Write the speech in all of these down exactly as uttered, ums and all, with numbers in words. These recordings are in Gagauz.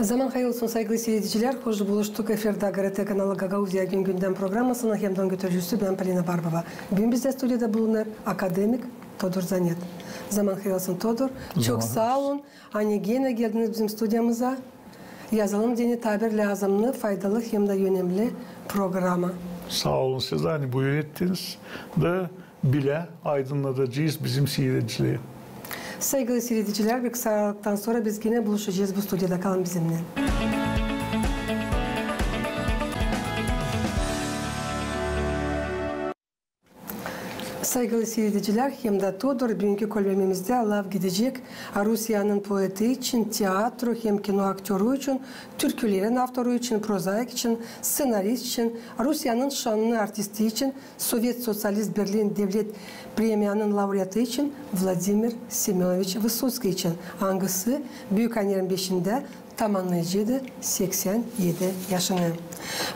Zaman hayır olsun, saygılı siiredicilär. Hoş buluştuk efirdä GRT kanalı Gagauziya gün-gündän programasının hem dä onun götürücüsü bän, Polina Barbova. Büün bizdä studiyada bulunêr akademik Todur Zanet. Zaman hayır olsun, Todur. Çok saa olun, ani genä geldiniz bizim studiyamıza. Yazalım deyni tabir lääzımnı, faydalı hem dä önemli programa. Saa olun siz dä, ani buyur ettiniz. Da bilä aydınnadıcez bizim siiredicileri. Saygılı siiredicilär, bir kısa aralıktan sora biz genä buluşacez bu studiyada. Kalın bizimnän. Saygılı siiredicilär, hem dä Todur, büünkü bölümümizdä laf gidecek Rusiyanın poeti için, teatro hem kino aktörü için, türkülerin avtoru için, prozaik için, sţenarist için, Rusiyanın şannı artisti için, Sovet Soţialist Berlin devlet premiyanın laureatı için, Vladimir Semönoviç Vısotskiy için, angısı büük ayın irmi beşindä tamannayaceydı seksän edi yaşını.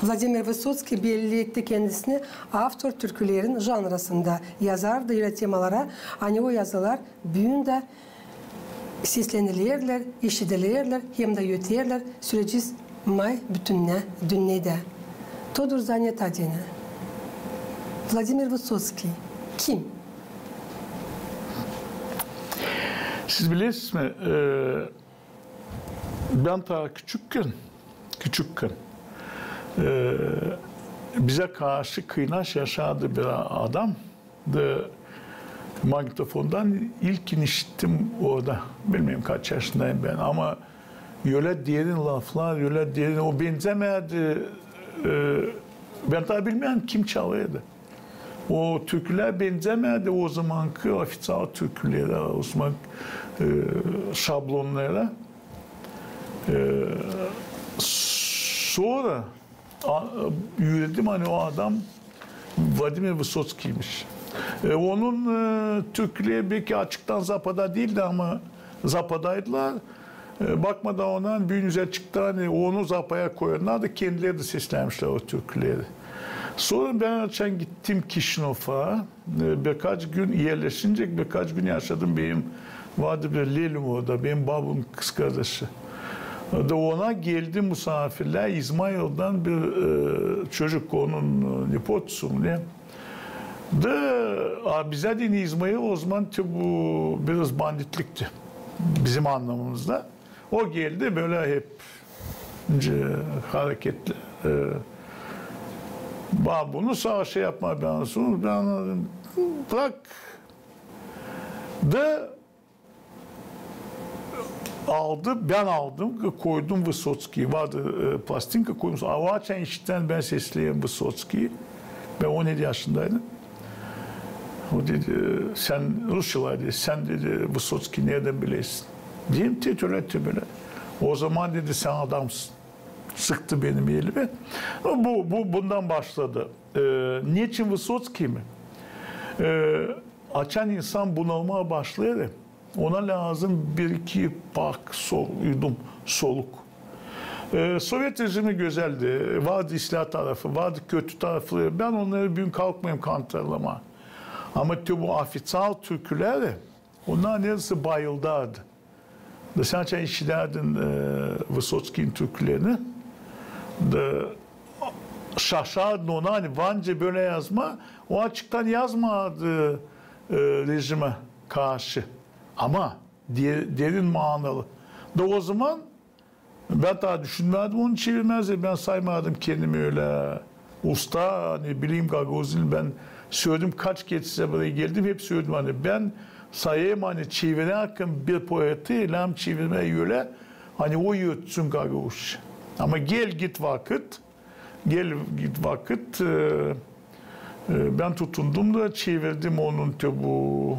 Vladimir Vısotskiy belli etti kendisini avtor türkülerin janrasında, yazardı ölä temalara, ani o yazılar büün dä seslenilerlär, işidilerlär hem dä öterlär, söleyecez, may bütünnä dünnedä. Todur Zanet adına. Vladimir Vısotskiy kim? Siz bilersiniz mi, e, bän taa küçükkän, küçükkän, e, bizä karşı kıynaş yaşardı bir adam, da magnitofondan ilkin işittim orada. Bilmeerim, kaç yaşındayım bän, ama ölä derin laflar, ölä derin, o benzämärdi, e, bän taa bilmeerim, kim çalêrdı. O türkülär benzämärdi o zamankı ofiţial türkülerä, o zaman, e, şablonnara. E, sora a-, üürendim, ani o adam Vladimir Vısotskiymiş. E, onun, e, türküleri beki açıktan zapada diildi, ama zapadaydılar. E, bakmadan ona, büün üzerä çıktı, ani onu zapaya koyannar da kendileri dä seslärmişlär o türküleri. Sora bän açan gittim Kişinöfä, e, birkaç gün erleşincä, birkaç gün yaşadım, benim vardı bir lelim orada, benim babumun kızkardaşı. Da ona geldi musaafirlär, İzmaildan bir, e, çocuk, onun, e, nepotusu mu ne. Da, a, bizä deyni İzmail o zaman te bu biraz banditlikti bizim annamamızda. O geldi bölä hep ince hareketli. E, ba-, bunu saa şey yapma, bän sora, bän bırak. Da aldı, bän aldım, koydum Vısotskiyi. Vardı, e, plastinka koydum. A o açan işitti, ani bän sesleerim Vısotskiyi. Bän on edi yaşındaydım. O dedi, e, sän rusçalar, dedi, sän, dedi, Vısotskiyi neredän bilersin? Dedim, te ölä, te bölä. O zaman dedi, sän adamsın. Sıktı benim elimi. Bu, bu, bundan başladı. E, neçin Vısotskiy mi? E, açan insan bunalmaa başlêêr, ona lääzım bir-iki pak, so-, yudum soluk. E, sovet rejimi gözäldi, vardı islää tarafı, vardı kötü tarafları. Bän onnarı büün kalkmayım kanıtlamaa. Ama te bu ofiţial türküleri, onnar neredäsä bayıldardı. Da sän açan işidärdin, e, Vısotskiyin türkülerini, da şaşardın ona, ani var nicä bölä yazmaa, o açıktan yazmaardı, e, rejimä karşı. Ama de-, derin manalı. Da o zaman bän taa düşünmärdim onu çevirmää, bän saymaardım kendimi ölä usta, ani bileyim gagauz dilini. Bän söledim, kaç kerä buraya geldim, hep söledim, ani bän sayêrım, ani çevirärkän bir poeti, lääzım çevirmää ölä, ani o ötsün gagauzça. Ama gel-git vakıt, gel-git vakıt, e, e, bän tutundum da çevirdim onun te bu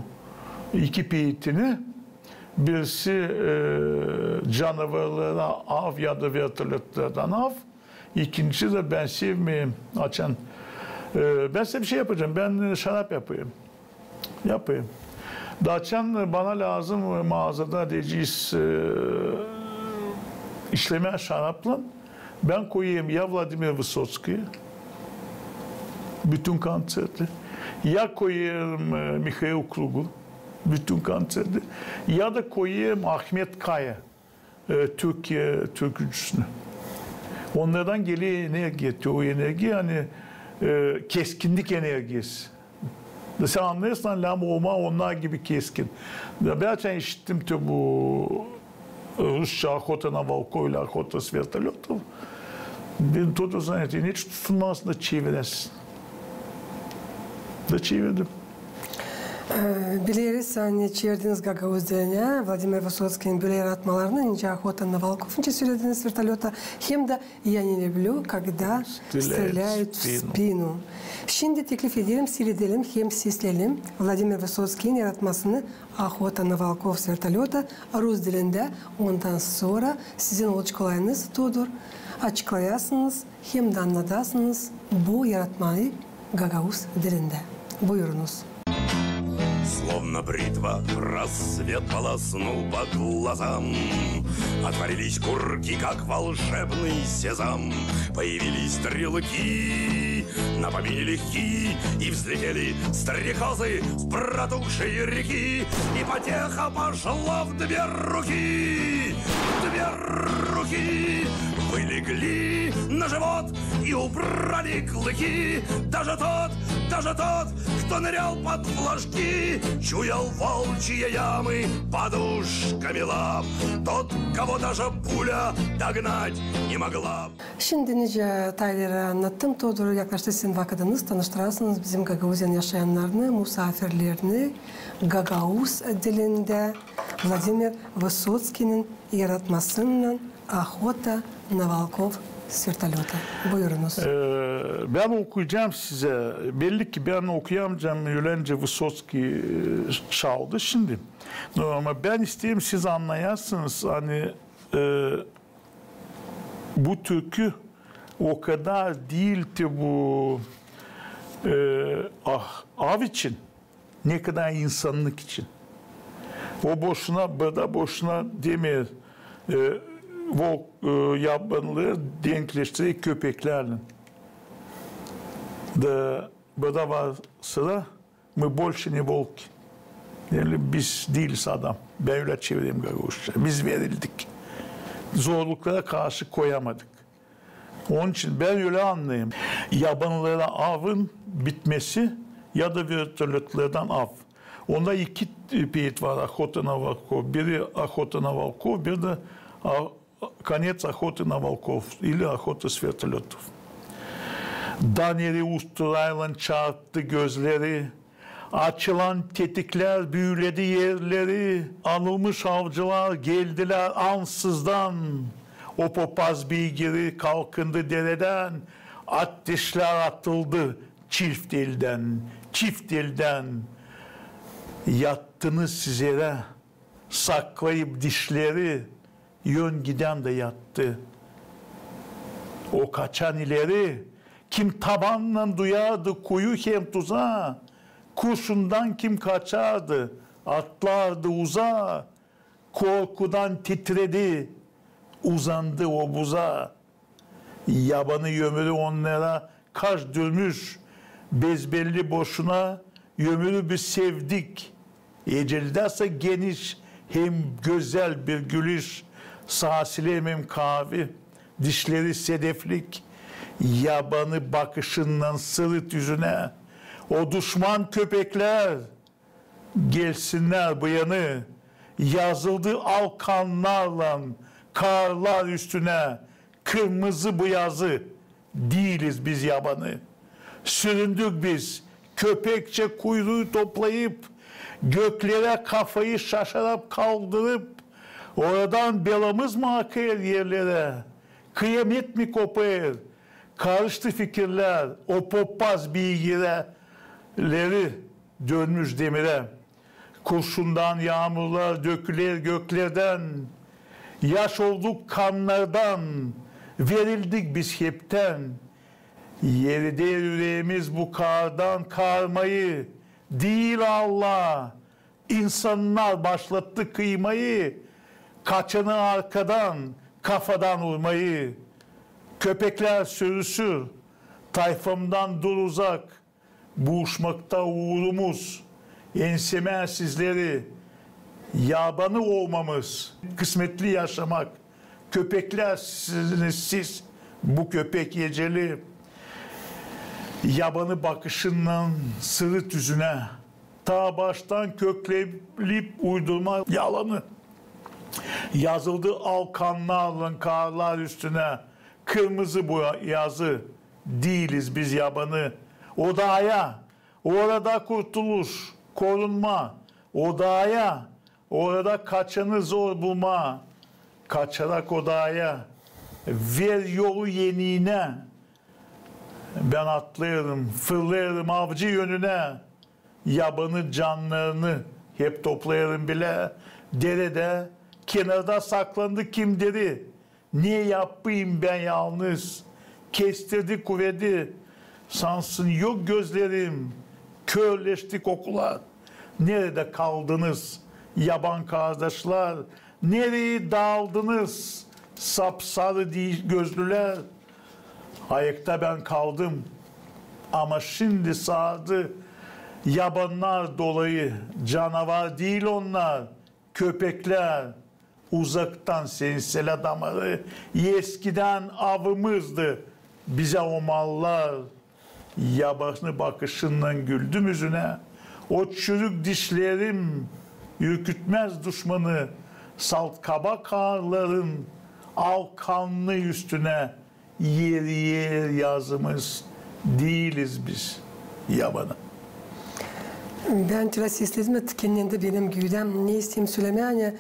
iki peetini. Birisi, e, Canavêrlärä av ya da vertolötlerdän av. İkincisi dä Bän sevmeerim açan. E, bän sizä bir şey yapacam. Bän, e, şarap yapêrım. Yapêrım. Da açan, e, bana lääzım, e, maazada deyecez, e, işlemää şaraplan, bän koyêrım ya Vladimir Vısotskiyi bütün kontserti, ya koyêrım, e, Mihail Krugu bütün kontserti, ya da koyêrım Ahmet Kaya. e, Türkiye türkücüsünü. Onnardan geler energiya, te o energiya, ani, e, keskinnik energiyası. Da sän annêêrsın, lääzım olmaa onnar gibi keskin. Da bän işittim te bu rusça «Охота на волков» или «Охота с вертолётов». Dedim, Todur, zanaat, neçin tutulmazsın da çeviräsin. Da çevirdim. E, bileriz, ani çevirdiniz gagauz dilinä Vladimir Vısotskinin bölä yaratmalarını, nicä «Охота на волков», nicä sölediniz, «С вертолёта», hem dä «Я не люблю, когда стреляют в спину». Şindi teklif ederim siiredelim hem sesleyelim Vladimir Vısotskinin yaratmasını «Охота на волков с вертолёта» rus dilindä. Ondan sora sizin olacek kolayınız, Todur, açıklayasınız hem dä annadasınız bu yaratmayı gagauz dilindä. Buyurunuz. Словно бритва рассвет полоснул по глазам. Отворились курки, как волшебный сезам. Появились стрелки, на помине легки, и взлетели стрекозы в протухшие реки. И потеха пошла в две руки, в две руки. Вы легли на живот и убрали клыки. Даже тот, даже тот, кто нырял под флажки, чуял волчьи ямы подушками лап. Тот, кого даже пуля догнать не могла. Şindi nicä taa ileri annattım, Todur, yaklaştı sizin vakıdınız, tanıştırasınız bizim Gagauziyanın yaşayannarını, musaafirlerini gagauz dilindä Vladimir Vısotskinin yaratmasınnan «Охота на волков с вертолёта». Buyurunuz. E, bän okuyacam sizä. Belli ki, bän okuyamayacam, ölencä Vısotskiy, e, çaldı şindi. No, ama bän isteerim, siz annayasınız, ani, e, bu türkü o kadar diil te bu, e, ah, av için, ne kadar insannık için. O boşuna, burada boşuna demeer, e, volk, e, yabanıları denkleştirer köpeklärlän. Da burada var sıra: «Мы больше не волки». Yani biz diiliz adam. Bän ölä çevirerim gagauzça. Biz verildik. Zorluklara karşı koyamadık. Onun için bän ölä annêêrım. Yabanılara avın bitmesi ya da vertolötlerdan av. Onda iki, e, перевод var «Охота на волков». Biri «Охота на волков», biri dä, a, «Конец охоты на волков» или «Охота с вертолётов». Daneri usturaylan çarptı gözleri, açılan tetiklär büüledi erleri, anılmış avcılar geldilär ansızdan. O popaz beygiri kalkındı deredän, ateşlär atıldı çift eldän, çift eldän. Yattınız siz erä, saklayıp dişleri, yön gidän dä yattı. O kaçan ileri, kim tabannan duyardı kuyu hem tuzaa, kurşundan kim kaçardı, atlardı uzaa, korkudan titredi, uzandı o buzaa. Yabanı ömürü onnara kaç dürmüş, bezbelli boşuna, ömürü biz sevdik. Eceldäsä geniş hem gözäl bir gülüş, saa silemem kaavi, dişleri sedeflik, yabanı bakışınnan sırıt üzünä. O duşman köpeklär, gelsinnär bu yanı, yazıldı al kannarlan kaarlar üstünä kırmızı bu yazı. Diiliz biz yabanı. Süründük biz, köpekçä kuyruu toplayıp, göklerä kafayı şaşarıp kaldırıp, oradan belamız mı akêr erlerä, kıyamet mi kopêr? Karıştı fikirlär, o popaz beygirleri dönmüş demirä. Kurşundan yaamurlar döküler göklerdän, yaş olduk kannardan, verildik biz heptän. Ereder üreemiz bu kaardan kaarmayı, diil Alla, insannar başlattı kıymayı, kaçanı arkadan, kafadan urmayı. Köpeklär sürüsü, tayfamdan dur uzak, bu uşmakta uurumuz, ensemää sizleri, Yabanı olmamız, kısmetli yaşamak. Köpeklär sizsiniz siz, bu köpek eceli. Yabanı bakışınnan sırıt üzünä. Taa baştan kökleyip uydurma yalanı. Yazıldı al kannarlan kaarlar üstünä. Kırmızı bu yazı, diiliz biz yabanı. Odaya, orada kurtuluş, korunma. Odaya, orada kaçanı zor bulma. Kaçarak odaya, ver yolu eniinä. Bän atlêêrım, fırlêêrım avcı önünä. Yabanı cannarını hep toplêêrım bilä. Deredä, kenarda saklandı kim diri. Ne yapayım bän yalnız? Kestirdi kuvedi. Sansın yok gözlerim. Körleşti kokular. Neredä kaldınız, yaban kardaşlar? Nereyi daaldınız, sapsarı gözlülär? Ayakta bän kaldım, ama şindi saardı. Yabannar dolayı, canavar diil onnar, köpeklär. Uzaktan senselä damarı, eskidän avımızdı bizä o mallar. Yabanı bakışınnan güldüm üzünä. O çürük dişlerim ürkütmäz duşmanı, salt kaba kaarların al kannı üstünä eriyer yazımız. Diiliz biz yabanı. Bän biraz sesledim, etkilendä benim güydä. Ne isteerim sölemää, ani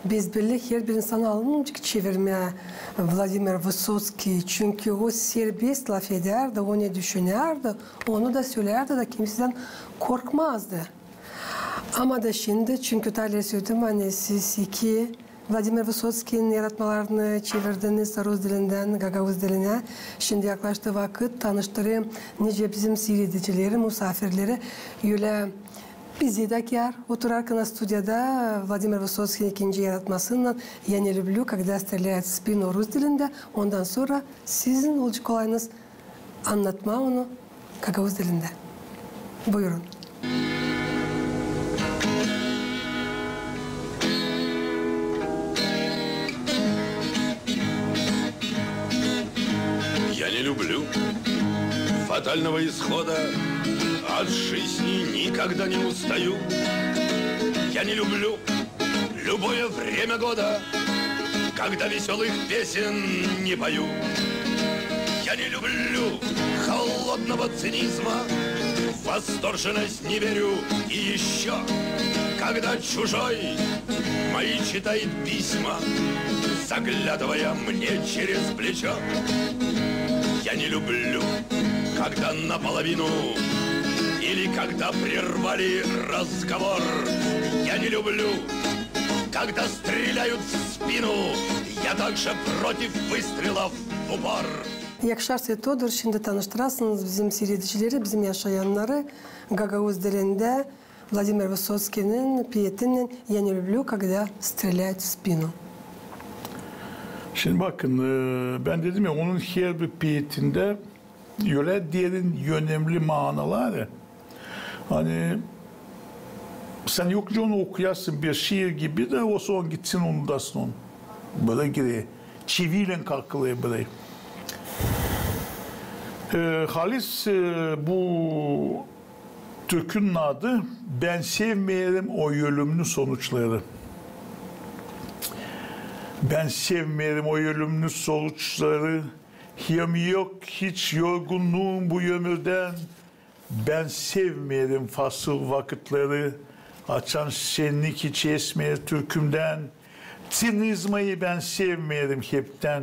biz bellä herbir insanın alınıncık çevirmää Vladimir Vısotskiy, çünkü o serbest lafedärdi, o ne düşünärdi, onu da sölärdi da kimsedän korkmazdı. Ama da şindi, çünkü taley söledim, ani siz iki Vladimir Vısotskiynin yaratmalarını çevirdiniz rus dilindän gagauz dilinä. Şindi yaklaştı vakıt tanıştırayım nicä bizim siiredicileri, musaafirleri, ölä bizdä dä kär oturarkan studiyada Vladimir Vısotskiynin ikinci yaratmasınnan «Я не люблю, когда стреляют в спину» rus dilindä, ondan sora sizin olacek kolayınız annatmaa onu gagauz dilindä. Buyurun. Я не люблю фатального исхода, от жизни никогда не устаю. Я не люблю любое время года, когда весёлых песен не пою. Я не люблю холодного цинизма, в восторженность не верю. И ещё, когда чужой мои читает письма, заглядывая мне через плечо. Я не люблю, когда наполовину или когда прервали разговор. Я не люблю, когда стреляют в спину, я также против выстрелов в упор. Yakışar, Svet Todur, şindi tanıştırasınız bizim siiredicileri, bizim yaşayannarı gagauz dilindä Vladimir Vısotskiynin peetinnän «Я не люблю, когда стреляют в спину». Şindi bakın, e, bän dedim ya, onun herbir peetindä ölä derin, önemli maanaları. Ani sän yok nicä onu okuyasın bir şiir gibi dä, o sora gitsin, unudasın onu. Bölä girär. Çiviylän kakılêr bölä. E, halis, e, bu türkünün adı "Bän sevmeerim o ölümnü sonuçları". Bän sevmeerim o ölümnü sonuçları, hem yok hiç yorgunnuum bu ömürdän. Bän sevmeerim fasıl vakıtları, açan şennik hiç esmeer türkümdän. Sinizmayı bän sevmeerim heptän.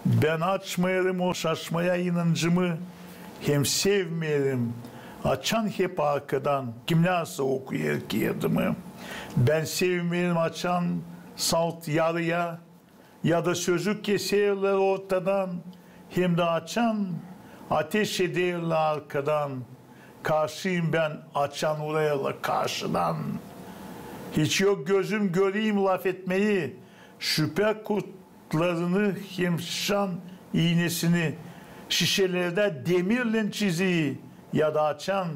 Bän açmeerim o şaşmaya inancımı, hem sevmeerim, açan hep arkadan kimnärsä okuyêr ki adımı. Bän sevmeerim, açan salt yarıya, ya da sözü keserlär ortadan, hem dä açan ateş ederlär arkadan. Karşıyım bän, açan urêrlar karşıdan. Hiç yok gözüm göreyim lafetmeyi, şüpä kurtlarını hem şan iinesini, şişelerdä demirlän çiziyi, ya da açan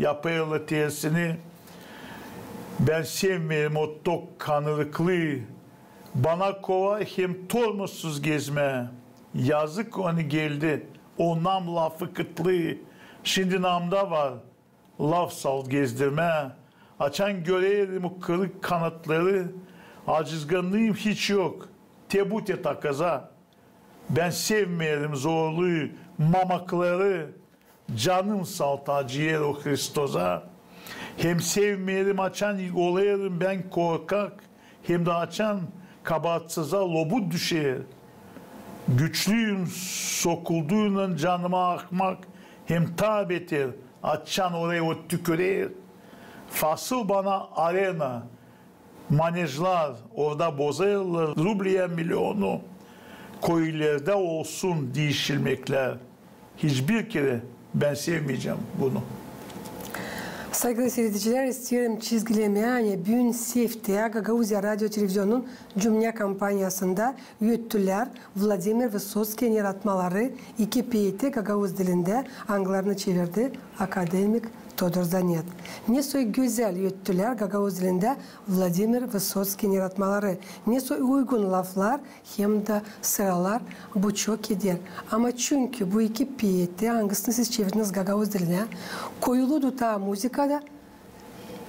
yapêrlar tersini. Bän sevmeerim o tok kanırıklı, bana kolay hem tormozsuz gezmää. Yazık, ani geldi o nam lafı kıtlı, şindi namda var laf salt gezdirmää. Açan görerim o kırık kanatları, acizgannıım hiç yok, te bu te takaza. Bän sevmeerim zorlu mamakları, canım salt acıyêr o Hristoza. Hem sevmeerim, açan olêrım bän korkak, hem dä açan kabaatlıza lobut düşer. Güçlüyüm sokulduynan canıma ahmak, hem taa beter, açan oraya o tükürer. Fasıl bana arena, manejlar, orada bozêrlar rubleyä milionu. Koy ilerdä olsun diişilmeklär. Hiçbir kerä bän sevmeyecäm bunu. Saygılı siiredicilär, isteerim çizgilemää, ani büün seftä Gagauziya radio televizionunun cümnä kompaniyasında öttülär Vladimir Vısotskiyni yaratmaları iki peeti gagauz dilindä, angılarını çevirdi akademik Todur Zanet. Ne soy gözäl öttülär gagauz dilindä Vladimir Vısotskiyni yaratmaları, ne soy uygun laflar hem dä sıralar, bu çok eder. Ama çünkü bu iki peeti, angısını siz çevirdiniz gagauz dilinä, koyuludu taa muzıkada,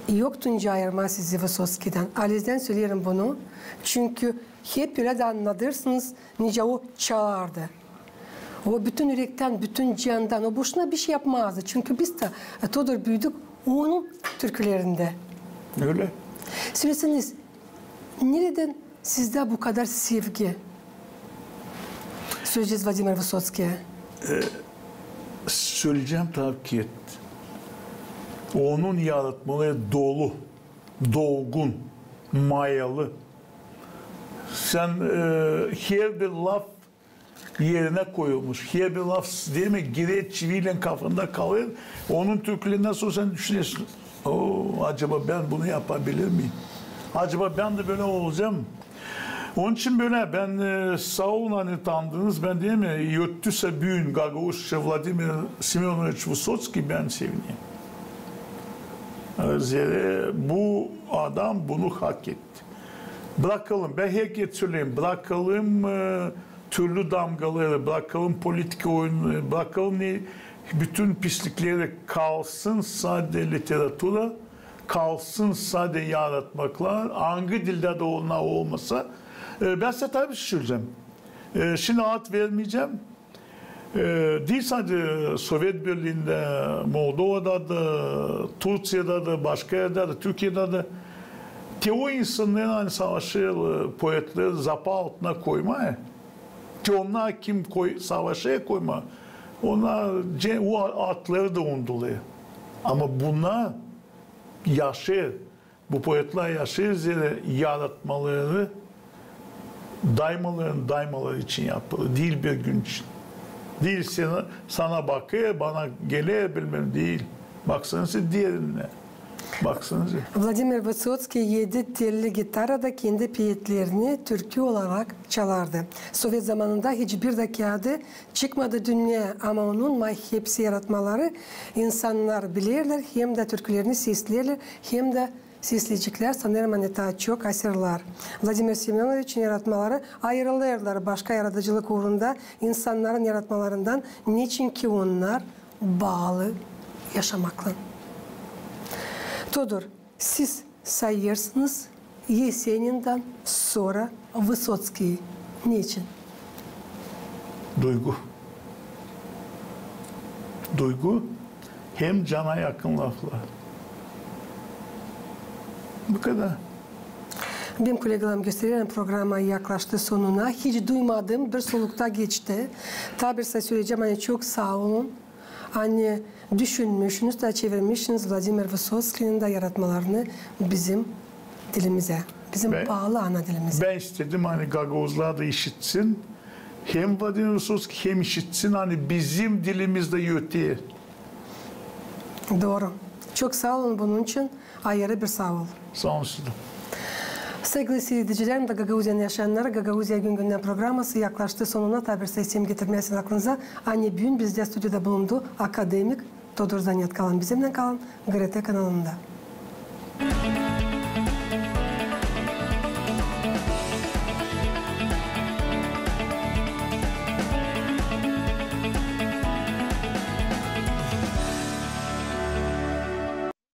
yoktu nicä ayırmaa sizi Vısotskiydän. Halizdän söleerim bunu, çünkü hep ölä dä annadêrsınız, nicä o çalardı. O bütün ürektän, bütün candan, o boşuna bir şey yapmazdı. Çünkü biz dä, e, Todur, büüdük onun türkülerindä. Ölä. Söleseniz, neredän sizdä bu kadar sevgi? Söleyecez Vladimir Vısotskiyä. E, söleyecäm, tabii ki. Onun yaratmaları dolu, dolgun, mayalı. Sän, e, herbir laf erinä koyulmuş. Herbir laf, demek, girer çiviylän kafanda kalêr. Onun türkülerindän sora sän düşünersin: "O, acaba bän bunu yapabilir miyim? Acaba bän dä bölä olacam?" Onun için bölä bän, e, saa olun, ani tanıdınız bän, deer mi, öttüsä büün gagauzça Vladimir Semönoviç Vısotskiy, bän sevinerim. E, zerä bu adam bunu hak etti. Brakalım, bän herkerä söleerim, brakalım, e, türlü damgaları, brakalım politika oyununu, brakalım ne, bütün pislikleri, kalsın sade literatura, kalsın sade yaratmaklar, angı dildä dä olsa, olmasa. E, bän sizä taa bir şey söleyecäm. E, şindi ad vermeyecäm. E, diil sade Sovet Birliindä, Moldovada da, Turţiyada da, başka erdä dä, Türkiyedä dä. Te o insannarı, ani savaşêr, e, poetleri zapa altına koymaa, e. Te onnar, kim koy-, savaşêr koymaa, onnar ce-, o a-, adları da unudulêr. Ama bunnar yaşêêr. Bu poetler yaşêêr, zerä yaratmaları daymaların daymaları için yapılêr. Diil bir gün için. Diil sana, sana bakêr, bana geler, bilmäm, diil. Baksanıza dierinä. Baksanıza. Vladimir Vısotskiy edi telli gitarada kendi peetlerini türkü olarak çalardı. Sovet zamanında hiçbir dä kiyada çıkmadı dünneyä, ama onun may hepsi yaratmaları insannar bilerlär, hem dä türkülerini seslerlär, hem dä sesleyeceklär, sanêrım, ani taa çok asırlar. Vladimir Semönoviçin yaratmaları ayırılêrlar başka yaradıcılık uurunda insannarın yaratmalarından, neçinki onnar baalı yaşamaklan. Todur, siz sayêrsınız Esenindän sora Vısotskiyi. Neçin? Duygu. Duygu hem cana yakın laflar. Bu kadar. Benim kolegalarım göstererim, programa yaklaştı sonuna. Hiç duymadım, bir solukta geçti. Taa bir şey söleyecäm, ani çok saa olun. Ani düşünmüşsünüz da çevirmişsiniz Vladimir Vısotskiynin dä yaratmalarını bizim dilimizä, bizim paalı ana dilimizä. Bän istedim, ani gagauzlar da işitsin. Hem Vladimir Vısotskiy, hem işitsin, ani bizim dilimiz dä öter. Dooru. Çok saa olun bunun için. Ayırı bir saa ol. Saa olun siz dä. Saygılı siiredicilerimiz, Gagauziyanın yaşayannarı, Gagauziya gün-gündän programası yaklaştı sonuna. Taa bir şey isteerim getirmää sizin aklınıza, ani büün bizdä studiyada bulundu akademik Todur Zanet. Kalın bizimnän, kalın GRT kanalında.